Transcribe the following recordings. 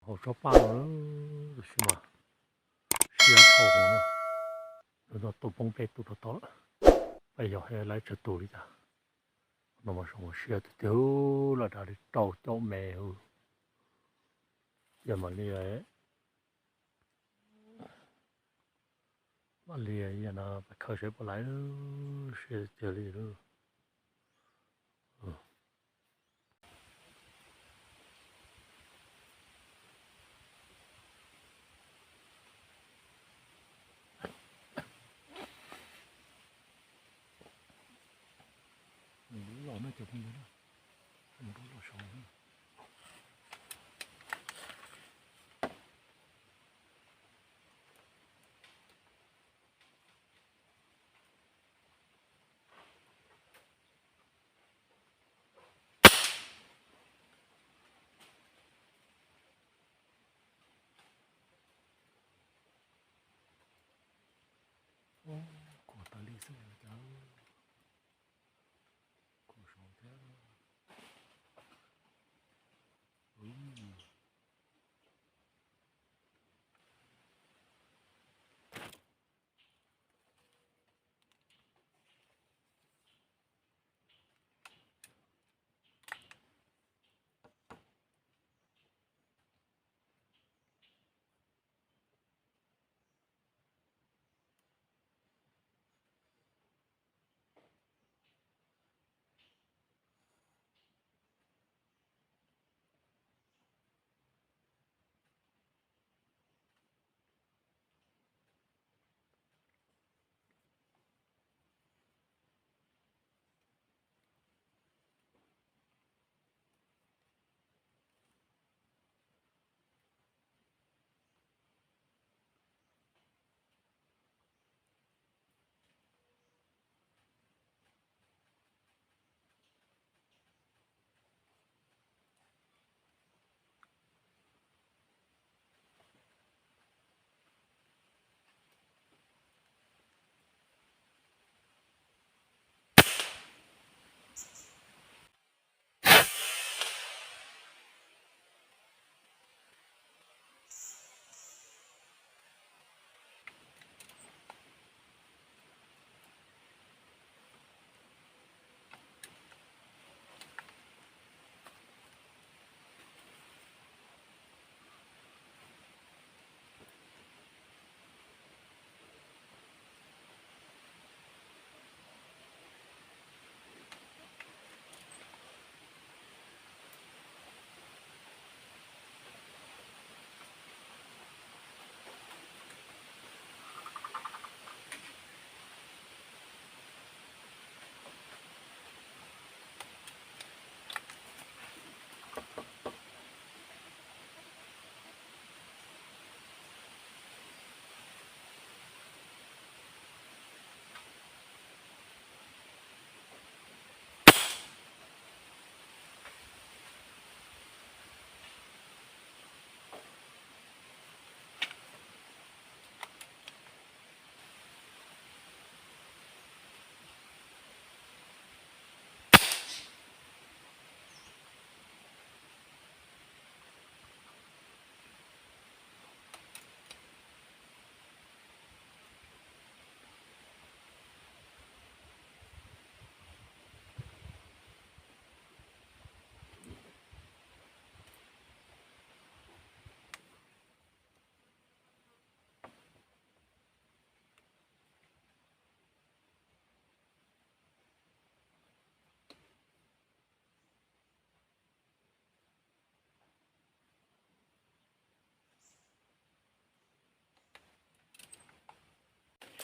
Hauv tsob paj no, tab sis mas siab dhau hauv no, nws no tus poob peb tus rau tod lawm, peb yog lawv tsawg tus li cas. No mas zoo siab tiag tiag, lawv dav li rau caum me hwb. Yog mam li, mam li no peb khaws saib puas laiv, siab tiag tiag li. Los no cov phooj ywg, los saud. Kuv tas li xwb cas, kuv saud thiab.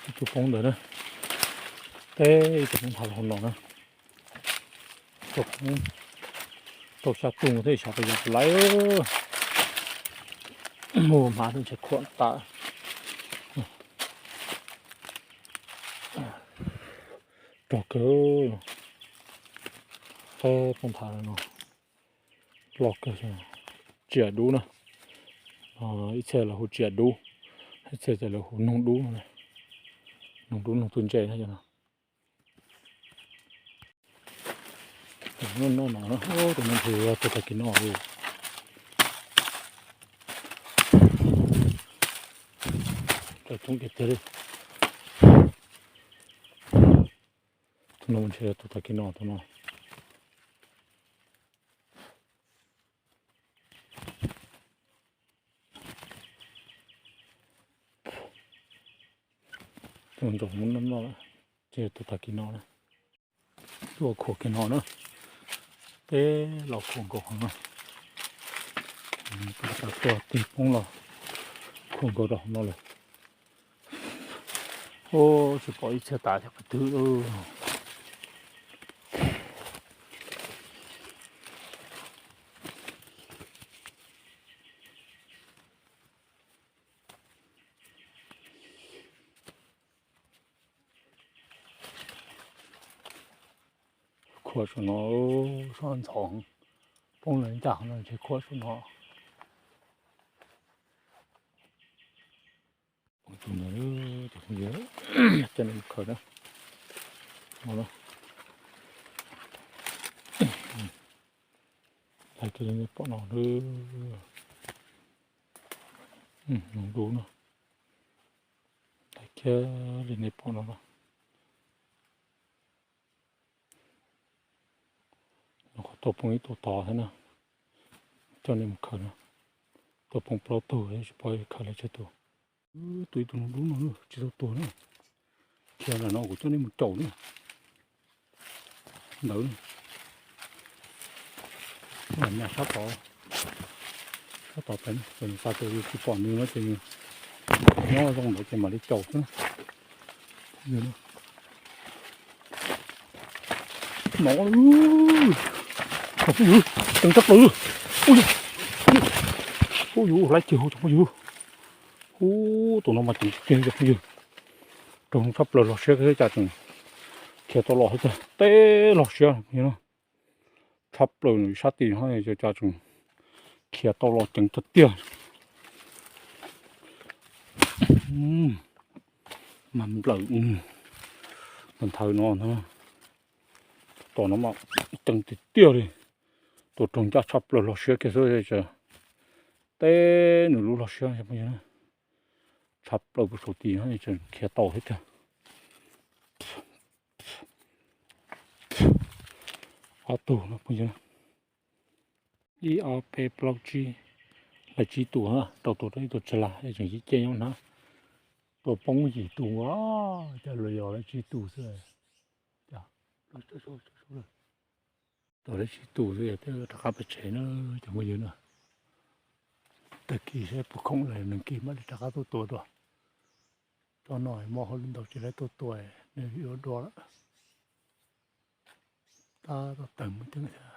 Ib tug poob ntawd na, teb ib tug poob thav hauv no na, tau xya tus thiab, xyov puas yog puas laiv. Muaj hmav ntshai khuam tas. Rog kawg, teb poob thav no loj kawg, tsiam dub na. Ib txhia lawv hu tsiam dub, ib txhia ces lawv hu noog dub, noog dub noog tub ntse no. Tus no, tus no nrhiav tau tag kis no li. Cov coob tiag tiag li. Tus no ntshe tus tag kis no tus no. Tus ntsaum no no, ces tus tag kis no na. Tuaj khuam kiag no na. Peb los khuam nkaus hauv no. Tuaj tig poob los khuam nkaus rau hauv no lawm. Ub, tsis pom ib txhia tas thiab qhov twg. Khuam saum no, sab ntxhov poob lawm ncaj qhov no ces khuam saum no. Cov phooj ywg, coj nej mus khaws na. Hlais kiag li nej pom no, noog dub no. Hlais kiag li nej pom no na. Nov qhov tuaj poob ib tug tod thiab na, coj nej mus khaws na. Tuaj poob plaub tug, tsis paub khaws li tsawg tus. Tus ib tug noog dub no tsis tau tuag na. Khiav ntawm no kuv coj nej mus caum na. Ntawd, nyas sab tod, sab tod pem, ces nws xav tias yus tsis pom nws no ces nws nyob zoo ntawd ces mam li caum xwb. No, cov phooj ywg, ceev tshaj plaws. Ub, ub, hlais kiag cov phooj ywg. Ub, tus no mas ceev tiag tiag cov phooj ywg. Raug tshaj plaws, log siab thiab cas tseem khiav tau los thiab tiag, teb log siab no. Tshaj plaws nws sab tim no cas tseem khiav tau los ceev tiag tiag. Mas nplawm, nthaws no, tom no mas ceev tiag tiag li. Tus raug ncaj tshaj plaws, log siab kiag xwb, teb nws lub log siab. Tshaj plaws puag saum tim no tseem khiav tau thiab tiag. Ob tug no phooj ywg, ib ob peb plaub tsib, lawv tsib tus, rau tus rau ib tug tsav laj es tseem ib ce nyob na. Tua poob yim tus, cas luag yog lawv tsib tus xwb. Tua lawv tsib tus xwb, rov qab pem tsev na cov phooj ywg na. Tag kis saib puas khoom lawm, nag kis mam li rov qab tuaj tua dua. Tsob no muaj hauj lwm ntau tsis tau tuaj tua, nws yuav dua lawm. Tab tom tawg mus ceev thiab.